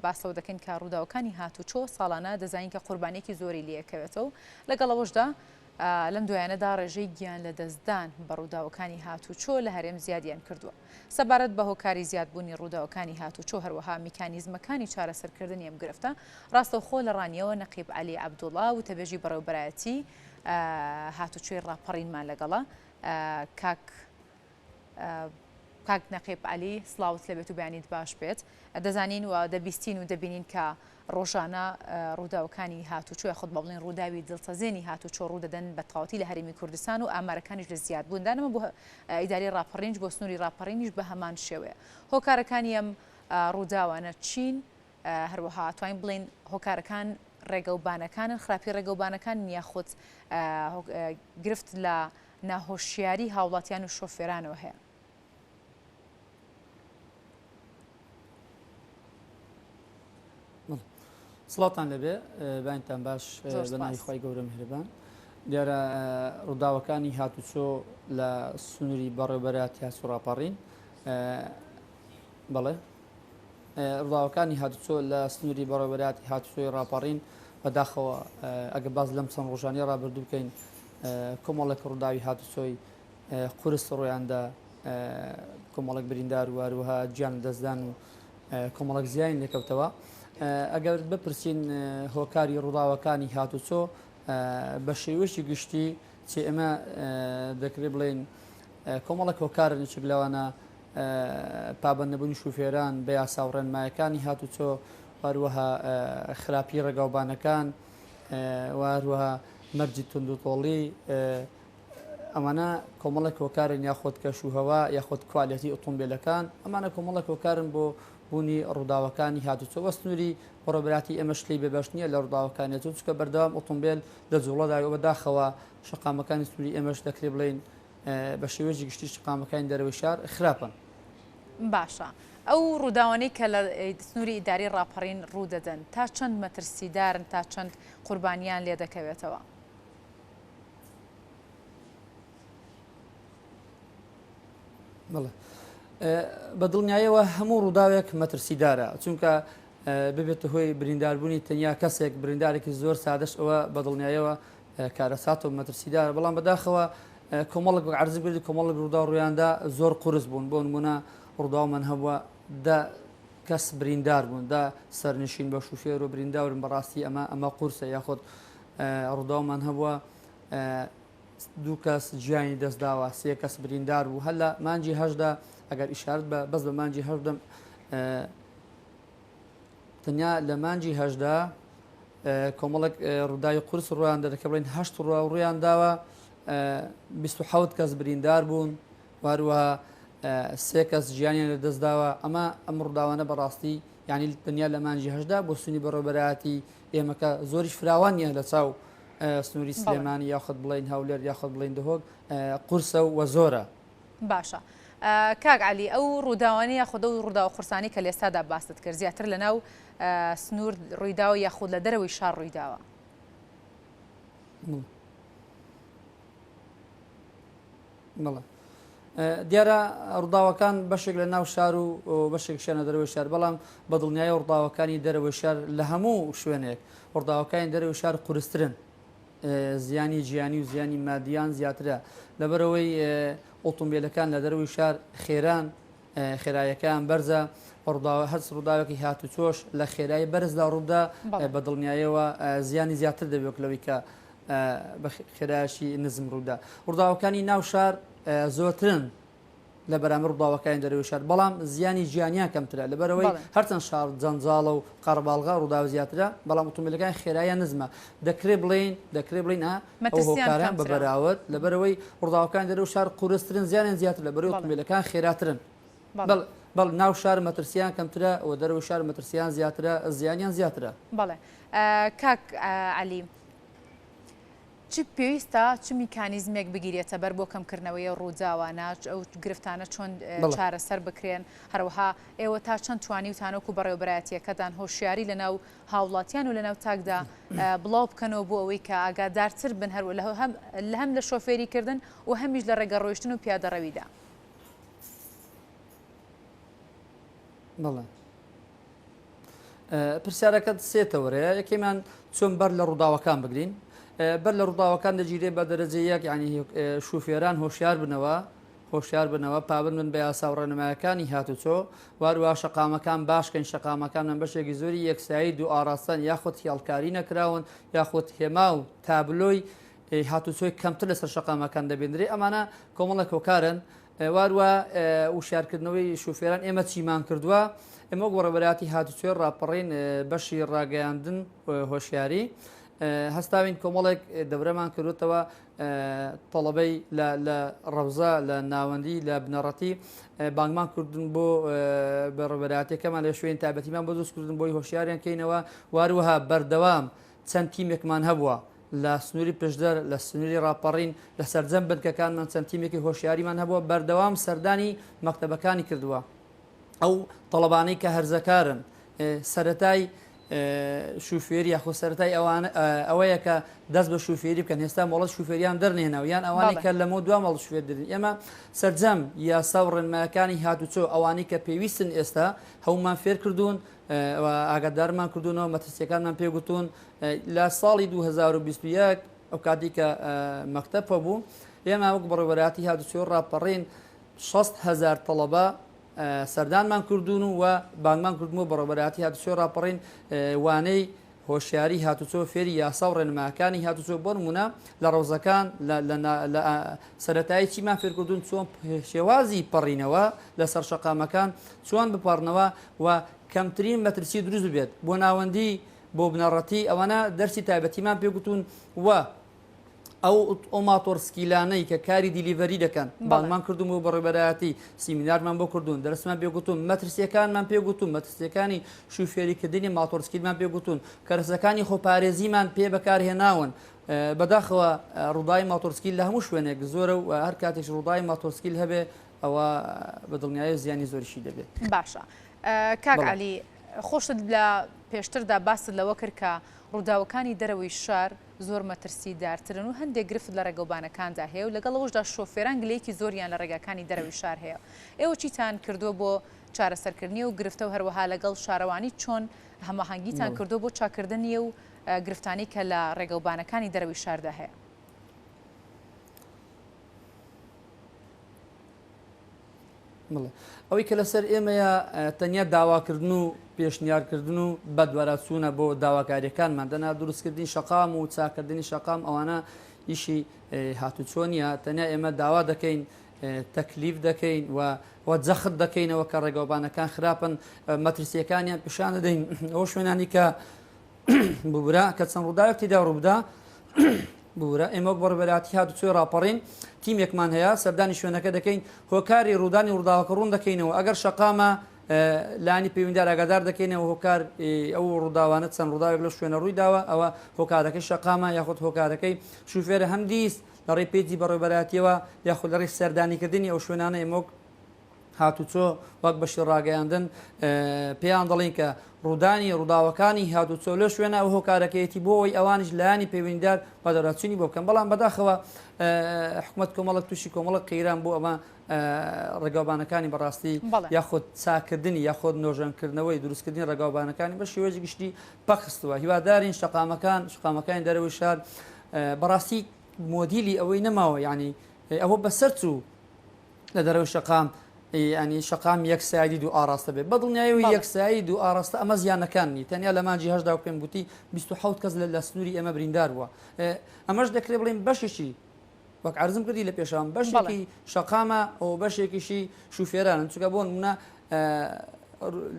باس لەوە دەکەین کە ڕووداوەکانی هاتوچۆ ساڵانە دەزانین کە قوربانیەکی زۆری لێکەوێتەوە لەگەڵ ئەوەشدا لەم دوایانەدا ڕێژەی گیان لەدەستدان بە ڕووداوەکانی هاتوچۆ لە هەرێم زیادیان کردووە. سەبارەت بە هۆکاری زیادبوونی ڕووداوەکانی هاتوچۆ هەروەها میکانیزمەکانی چارەسەرکردنی ئەم گرفتە ڕاستەوخۆ لە ڕانیەوە نەقیب عەلی عەبدوڵا وتەبێژی بەڕێوەبەرایەتی هاتوچۆی ڕاپەڕینمان لەگەڵە کاک کاک نەقیب عەلی سڵاوت لێبێت و بەیانیت باش بێت. دەزانین و دەبیستین و دەبینین کە ڕۆژانە ڕووداوەکانی هاتوچۆ یاخود با بڵێین ڕووداوی دڵتەزێنی هاتوچۆ ڕوودەدەن بە تەواوەتی لە هەرێمی کوردستان و ئامارەکانیش لە زیادبووندان ئەمە بۆ ئیدارەی ڕاپەڕینیش بۆ سنووری ڕاپەڕینیش بە هەمان شێوەیە. هۆکارەکانی ئەم ڕووداوانە چین؟ هەروەها توانین بڵێین هۆکارەکان ڕێگەوبانەکانن، خراپی ڕێگەوبانەکانن یاخود گرفت لە ناهۆشیاری هاوڵاتیان و شۆفێرانەوە هەیە؟ سڵاوتان لەبێ باینتان باش بە ناوی خی گەورە میهرەبان دیارە ڕووداوەکانی هاتوچۆ لە سنووری بەڕێوبەرایەتی هاتوچۆ ڕاپەڕین بەڵێ ڕووداوەکانی هاتوچۆ لە سنووری بەڕێوەبەرایەتی هاتوچۆی ڕاپەڕین بەداخەوە ئەگە باز لەم چەند ڕۆژانی ڕابردوو بکەین کۆمەڵێک ڕووداوی هاتوچۆی قورس ڕوویاندا کۆمەڵێک بریندار و هەروەها گیان لەدەستدان و کۆمەڵێک زیانی لێکەوتەوە ئەگەر بپرسین هۆکاری ڕووداوەکانی هاتوچۆ بە شێوەیەکی گشتی چی ئێمە دەکرێت بڵێین کۆمەڵێک هۆکارن یەکێک لەوانە پابەندنەبوونی شوفێران بە یاسا و ڕێنمایەکانی هاتوچۆ هەروەها خراپی ڕێگاوبانەکان و هەروەها مەرجی توندوتۆڵی ئەمانە کۆمەڵێک هۆکارن یاخود کەشوهەوا یاخود کوالێتی ئۆتۆمبیلەکان ئەمانە کۆمەڵێک هۆکارن بۆ بوونی ڕووداوەکانی هاتوچۆ وە سنووری بەڕێوەبەرایەتی ئێمەش لێی بێبەش نییە لە ڕووداوەکانی هاتوچۆ چونکە بەردەوام ئۆتۆمبیل لە جوڵەدایە و بەداخەوە شەقامەکانی سنووری ئێمەش دەکرێ بڵێین بە شێوەیەکی گشتی شەقامەکانی دەرەوەی شار خراپن. باشە ئەو ڕووداوانەی کە لە سنووری ئیداری ڕاپەڕین ڕوودەدەن تا چەند مەترسیدارن تا چەند قوربانیان لێدەکەوێتەوە؟ بەڵێ بە دڵنیایەوە هەموو ڕووداوێک مەترسیدارە چونکە ببێتە هۆی برینداربوونی تەنیا کەسێک بریندارێکی زۆر سادەش ئەوە بە دڵنیایەوە کارەسات و مەترسیدارە بەڵام بەداخەوە کۆمەڵک وەک عەرزم کردی کۆمەڵک ڕوودا ڕوویاندا زۆر قورس بوون بۆ نمونە ڕووداومان هەبووە دە کەس بریندار بوون دە سەرنشین بە شوفێر و برینداورن بەڕاستی ئەمە ئەمە قورسە یاخود ڕووداومان هەبووە دوو کەس گیانی دەستداوە سێ کەس بریندار بوو هەر لە مانگی هەشدا ئەگەر ئیشارت بە بەس بە مانگی هەشت بدەم تەنیا لە مانگی هەشدا کۆمەڵێک ڕووداوی قورس ڕوویان دەکە بڵێن هەشت ڕووە ڕوویان داوە 27 کەس بریندار بوون واروەها سێ کەس گیانیان لە دەستداوە ئەمە ئەم ڕووداوانە بەڕاستی یعنی تەنیا لە مانگی هەشدا بۆ سنووری بەڕێوەبەرایەتی ئێمە کە زۆریش فراوان نییە لە چاو سنووری سلێمانی یاخود بڵێین هەولێر یاخود بڵێین دهۆک قورسە و زۆرە. باشە کاک عەلی ئەو ڕووداوانە یاخود ئەو ڕووداوە قورسانەی کە لێستادا باست کرد زیاتر لە ناو سنوور ڕوویداوە یاخود لە دەرەوەی شار ڕوویداوە؟ بەڵێ دیارە ڕووداوەکان بەشێک لە ناو شار و بەشێکشیان لە دەرەوەی شار بەڵام بە دڵنیایی ڕووداوەکانی دەرەوەی شار لە هەموو شوێنێک ڕووداوەکانی دەرەوەی شار قورسترن زیانی گیانی و زیانی مادیان زیاترە لەبەرەوەی ئۆتۆمبیلەکان لە دەرەوەی شار خێران خێرایەکەیان بەرزە ڕووداوە هەست ڕووداوێکی هاتوچۆش لە خێرایی بەرزدا ڕووبدا بە دڵنیایەوە زیانی زیاتر دەبێت لەوەی کە بە خێرایەکی نزم ڕوودا. ڕووداوەکانی ناو شار زۆرترن لە بەرامبەر ڕووداوەکانی دەرەوەی شار، بەڵام زیانی گیانیان کەمترە، لەبەرئەوەی هەرچەند شار جەنجاڵە و قەرەباڵغە ڕووداو زیاترە، بەڵام ئۆتۆمبیلەکان خێراییان نزمە، دەکرێت بڵێین دەکرێت بڵێین ئا ئەو هۆکارە بە بەراورد لەبەرئەوەی ڕووداوەکانی دەرەوەی شار قورسترن زیانیان زیاترە لەبەرئەوەی ئۆتۆمبیلەکان خێراترن. بەڵێ بەڵێ ناو شار مەترسیان کەمترە و دەرەوەی شار مەترسیان زیاترە زیانیان زیاترە. بەڵێ کاک عەلی چ پێویستە چ میکانیزمێک بگیرێتە بەر بۆ کەمکردنەوەی ئەو ڕووداوانە، ئەو گرفتانە چۆن چارەسەر بکرێن، هەروەها ئێوە تا چەند توانیوتانە وەکو بەڕێوەبەرایەتییەکەتان هۆشیاری لەناو هاوڵاتیان و لەناو تاکدا بڵاو بکەنەوە بۆ ئەوەی کە ئاگادارتر بن هەر لە هەم لە شۆفێریکردن و هەمیش لە ڕێگە ڕۆیشتن و پیادەڕەویدا؟ بەڵێ. پرسیارەکەت سێ تەوەرەیە، یەکەمیان چۆن بەر لە ڕووداوەکان بگرین؟ بەر لە ڕووداوەکان دەگیرێ بە دەرەجە یەک یانی شوفێران هۆشیار بنەوە، هۆشیار بنەوە، پابەند بن بە یاسا و ڕێنمایەکانی هاتوچۆ، واروها شەقامەکان باش کەین، شەقامەکانمان بەشێکی زۆری یەکسایی دوو ئاڕاستەن یاخود هێڵکاری نەکراون یاخود هێما و تابلۆی هاتوچۆی کەمتر لەسەر شەقامەکان دەبیندرێ، ئەمانە کۆمەڵێک هۆکارن. واروا وشیارکردنەوەی شوفێران ئێمە چیمان کردووە؟ ئێمە وەک بەڕێوەبەرایەتی هاتوچۆی ڕاپەڕین بەشی ڕاگەیاندن هۆشیاری هەستاوین کۆمەڵێک دەورەمان کردوتەوە تەڵەبەی لە ڕەوزە لە ناوەندی لە بنەڕەتی بانگمان کردن بۆ بەڕێوەبەرایەتیەکەمان لە شوێن تایبەتیمان بۆ دروستکردن بۆی هۆشیاریان کەینەوە واروەها بەردەوام چەند تیمێکمان هەبووە لە سنووری پشدەر، لە سنووری ڕاپەڕین، لە سەرجەم بنکەکانمان چەند تیمێکی هۆشیاریمان هەبووە، بەردەوام سەردانی مەکتەبەکانی کردووە. ئەو تەڵەبانەی کە هەرزەکارن، سەرەتای شوفێری یاخود سەرەتای ئەوان ئەوەیە کە دەست بە شوفێری بکەن، هێستا مۆڵەت شوفێریان دەرنێناوە، یان ئەوانەی کە لەمەو دوا مۆڵەت شوفێر دەدرێن. ئێمە سەرجەم یاسا و ڕێنمایەکانی هاتوچۆ ئەوانەی کە پێویستن ئێستا هەموومان فێر کردوون، و ئاگادارمان کردوونەوە، مەترسییەکانمان پێ گوتوون. لە ساڵی 2021 ئەو کاتێک کە مەکتەب هەبوو، ئێمە وەک بەڕێوەبەرایەتی هاتوچۆی ڕاپەڕین 60 هەزار تەڵەبە سەردانمان کردوون و بانگمان کردن بۆ بەڕێوەبەرایەتی هاتوچۆی ڕاپەڕین وانەی هۆشیاری هاتوچۆ فێری یاسا و ڕێنماکانی هاتوچۆ بۆ نمونە لە ڕەوزەکان لە سەرەتایی چیمان فێرکردوون چۆن شێوازی پەڕینەوە لەسەر شەقامەکان چۆن بپەڕنەوە و کەمترین مەترسی دروست ببێت بۆ ناوەندی بۆ بنەڕەتی ئەوانە دەرسی تایبەتیمان پێگوتون و ئەو ئەو ماتۆڕسکیلانەی کە کاری delivery دەکەن بانگمان کردوون بۆ بەڕێوەبەرایەتی سیمینارمان بۆ کردوون دەرسمان پێگوتون مەترسیەکانمان پێگوتون مەترسیەکانی شوفێریکردنی ماتۆڕسکیلمان پێگوتون کەرەسەکانی خۆپارێزیمان پێ بەکارهێناون بەداخەوە ڕووداوی ماتۆڕسکیل لە هەموو شوێنێک زۆرە و هەر کاتێک ڕووداوی ماتۆڕسکیل هەبێ ئەوە بە دڵنیایی زیانی زۆریشی دەبێت. باشە کاک عەلی خۆشت لە پێشتردا باست لەوە کرد کە ڕووداوەکانی دەرەوەی شار زۆر مەترسیدارترن و هەندێک گرفت لە ڕێگەوبانەکاندا هەیە و لەگەڵ ئەوەشدا شۆفێران گلەیەکی زۆریان لە ڕێگاکانی دەرەوەی شار هەیە ئێوە چیتان کردووە بۆ چارەسەرکردنی ئەو گرفتە و هەروەها لەگەڵ شارەوانی چۆن هەماهەنگیتان کردووە بۆ چاککردنی ئەو گرفتانەی کە لە ڕێگەوبانەکانی دەرەوەی شاردا هەیە؟ بڵێ ئەوەی کە لەسەر ئێمەیە تەنیا داواکردن و پێشنیارکردن و بەدوارچوونە بۆ داواکاریەکانمان دەنا دروستکردنی شەقام و چاکردنی شەقام ئەوانە ئیشی هاتوچۆ نییە تەنیا ئێمە داوا دەکەین تەکلیف دەکەین و و جەخت دەکەینەوە کە ڕێگەوبانەکان خراپن مەترسیەکانیان پیشان دەدەین ئەو شوێنانی کە ببورە کە چەند ڕووداوێک تێدا ڕووبدا ببورە ئێمە وەک بەڕێوەبەرایەتی هاتوچۆی ڕاپەڕین تیمێکمان هەیە سەردانی شوێنەکە دەکەین هۆکاری ڕوودانی ڕووداوەکە ڕوون دەکەینەوە ئەگەر شەقامە لانی پەیوەندیدار ئاگادار دەکەینەوە هۆکار ئەو ڕووداوانە چەند ڕووداوێک لەو شوێنە ڕووی داوە ئەوە هۆکارەکەی شەقامە یاخود هۆکارەکەی شوفێرە هەمدیس لە ڕێی پێجی بەڕێوەبەرایەتیەوە یاخود لە ڕێی سەردانیکردنی ئەو شوێنانە ئێمە وەک هاتوچۆ وەک بەشی ڕاگەیاندن پێیان دەڵێین کە ڕوودانی ڕووداوەکانی هاتوچۆ لە شوێنە ئەو هۆکارەکەیەتی بۆ ئەوەی ئەوانیش لایەنی پەیوەندیدار بەدواداچوونی بۆ بکەن بەڵام بەداخەوە حکومەت کۆمەڵک تووشی کۆمەڵک قەیران بۆ ئەمە ڕێگاوبانەکانی بەڕاستی یاخود چاکردنی یاخود نۆژەنکردنەوەی دروستکردنی ڕێگاوبانەکانی بە شێوەیەکی گشتی پەکخستووە هیوادارین شەقامەکان شەقامەکانی دەرەوەی شار بەڕاستی مۆدیلی ئەوەی نەماوە یعنی ئەوە بەسەر چوو لە دەرەوەی شەقام یانی شەقام یەک side ی دوو ئاڕاستە بێت بە دڵنیایەوە یەک side ی دوو ئاڕاستە ئەمە زیانەکان نی تەنیا لە مانگی هەشدا و پێم گوتی 27 کەس لە سنووری ئێمە بریندار بووە ئەمەش دەکرێت بڵێن بەشێکی وەک عەرزم کردی لە پێشان بەشێکی شەقامە ئەو بەشێکیشی شوفێرانن چونکە بۆ نمونە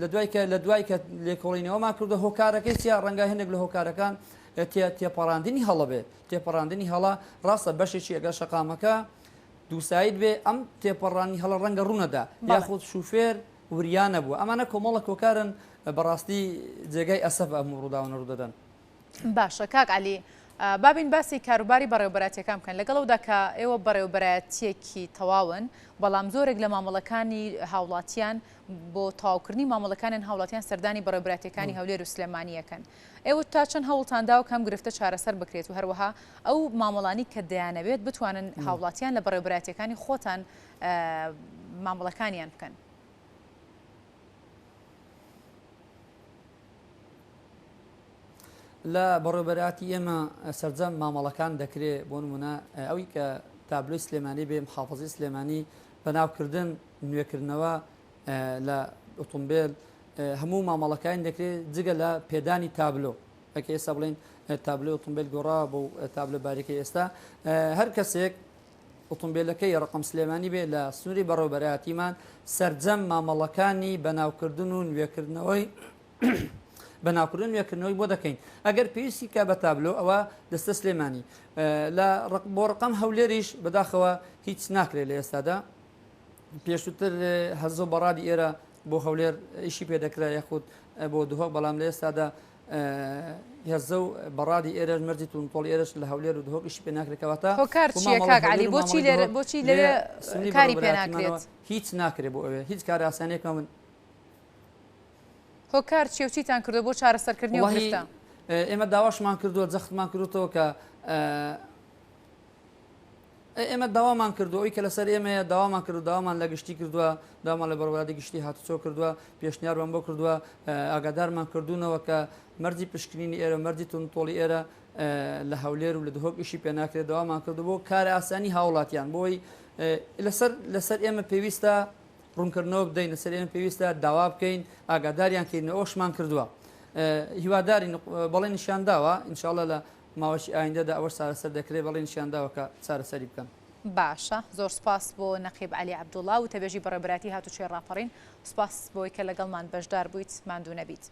لە دوای کە لە دوای کە لێکۆڵینەوەمان کردو هۆکارەکەی چیە ڕەنگە هەندێک لە هۆکارەکان تێپەڕاندنی هەڵە بێت تێپەڕاندنی هەڵە ڕاستە بەشێکی ئەگەر شەقامەکە دووساید بێ ئەم تێپەڕانی هەڵە ڕەنگە ڕوونەدا یاخود شوفێر وریا نەبووە ئەمانە کۆمەڵە کۆکارن بەڕاستی جێگای ئەسەف ئەم ڕووداوانە ڕوودەدەن. باشە کاک عەلی با بین باسی کاروباری بەڕێوەبەرایەتیەکان بکەن لەگەڵ ئەودا کە ئێوە بەڕێوەبەرایەتیەکی تەواون بەڵام زۆرێک لە مامەڵەکانی هاوڵاتیان بۆ تەواوکردنی مامەڵەکانیان هاوڵاتیان سەردانی بەڕێوەبەرایەتیەکانی هەولێر و سلێمانی ئەکەن ئێوە تا چەند هەوڵتان داوە کە ئەم گرفتە چارەسەر بکرێت و هەروەها ئەو مامەڵانی کە دەیانەوێت بتوانن هاوڵاتیان لە بەڕێوەبەرایەتیەکانی خۆتان مامەڵەکانیان بکەن؟ لە بەڕێوەبەرایەتی ئێمە سەرجەم مامەڵەکان دەکرێ، بۆ نموونە ئەوی کە تابلۆی سلێمانی بێ، محافەزەی سلێمانی، بەناوکردن، نوێکردنەوە لە ئۆتۆمبێل، هەموو مامەڵەکانی دەکرێت جگە لە پێدانی تابلۆ. ئەگەر ئێستا بڵێین تابلۆی ئۆتۆمبێل گۆڕاوە بۆ تابلۆ باریکەی ئێستا، هەر کەسێک ئۆتۆمبێلەکەی ڕەقەم سلێمانی بێ لە سنووری بەڕێوەبەرایەتیمان سەرجەم مامەڵەکانی بەناوکردن و نوێکردنەوەی بەناوکردن نوێکردنەوەی بۆ دەکەین ئەگەر پێویستی کە بە تابلۆ ئەوە دەستە سلێمانی لە بۆ ڕقم هەولێریش بەداخەوە هیچ ناکرێت لە ئێستادا پێشووتر هەزۆ بەڕادی ئێرە بۆ هەولێر ئیشی پێ دەکرا یاخود بۆ دهۆک بەڵام لە ئێستادا هێزە و بەڕادی ئێرەش مەرجی توندوتۆڵی ئێرەش لە هەولێر و دهۆک ئیشی پێ ناکرێت کەواتە هۆکار بۆ چییە مامەڵەی کاک هەولێر عەلی و بۆچی مامەڵەی لێرە دهۆک بۆچی لێ لەوێ سنووری کاری پێ بەڕێوەبەرایەتیمانەوە ناکرێت؟ هیچ ناکرێت بۆ ئەوێ هیچ کار ئاسانیەکمان هۆکار چیە و چیتان کردوە بۆ چارەسەرکردنی ئەو وەڵاهی گرفتە؟ ئێمە داواشمان کردووە جەختمان کردوتەوە کە ئێمە داوامان کردووە ئەوی کە لەسەر ئێمەیە داوامان کردو داوامان لە گشتی کردووە داوامان لە بەڕێوەبەرایەتی گشتی هاتوچۆ کردووە پێشنیارمان بۆ کردووە ئاگادارمان کردوونەوە کە مەرجی پشکنینی ئێرە مەرجی توندوتۆڵی ئێرە لە هەولێر و لە دهۆک ئیشی پێ ناکرێت داوامان کردو بۆ کار ئاسانی هاوڵاتیان بۆی لەسەر لەسەر ئێمە پێویستە ڕوونکردنەوە بدەین لەسەر ئێمە پێویستە داوا بکەین ئاگاداریان کەین ئەوشمان کردووە هیوادارین بەڵێنیشیان داوە ئینشاءاللە لە ماوەی ئایندەدا ئەوەش چارەسەر دەکرێت، بەڵێنیشیان داوە کە چارەسەری بکەن. باشە زۆر سوپاس بۆ نەقیب عەلی عەبدوڵا وتەبێژی بەڕێوەبەرایەتی هاتوچۆی ڕاپەڕین، سوپاس بۆی کە لەگەڵمان بەشدار بوویت، ماندوو نەبیت.